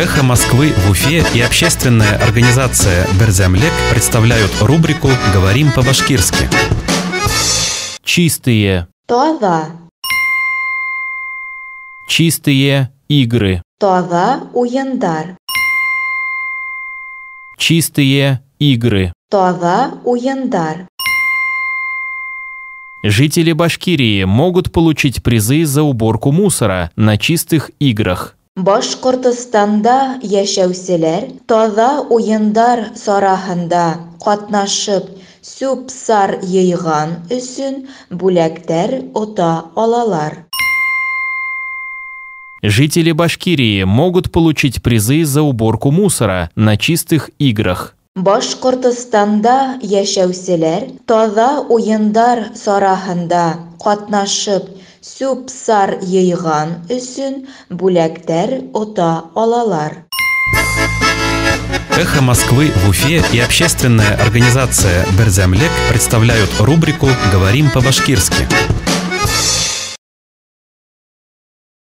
Эхо Москвы в Уфе и общественная организация «Берҙәмлек» представляют рубрику «Говорим по-башкирски». Чистые. Таҙа. Чистые игры. Таҙа уйындар. Чистые игры. Таҙа уйындар. Жители Башкирии могут получить призы за уборку мусора на чистых играх. Башҡортостанда йәшәүселәр таҙа уйындар сараһында ҡатнашып сүп-сар йыйған өсөн бүләктәр ота алалар. Жители Башкирии могут получить призы за уборку мусора на чистых играх. Башҡортостанда йәшәүселәр таҙа уйындар сараһында ҡатнашып сүп-сар йыйған өсөн бүләктәр ота алалар. Эхо Москвы в Уфе и общественная организация «Берҙәмлек» представляют рубрику «Говорим по-башкирски».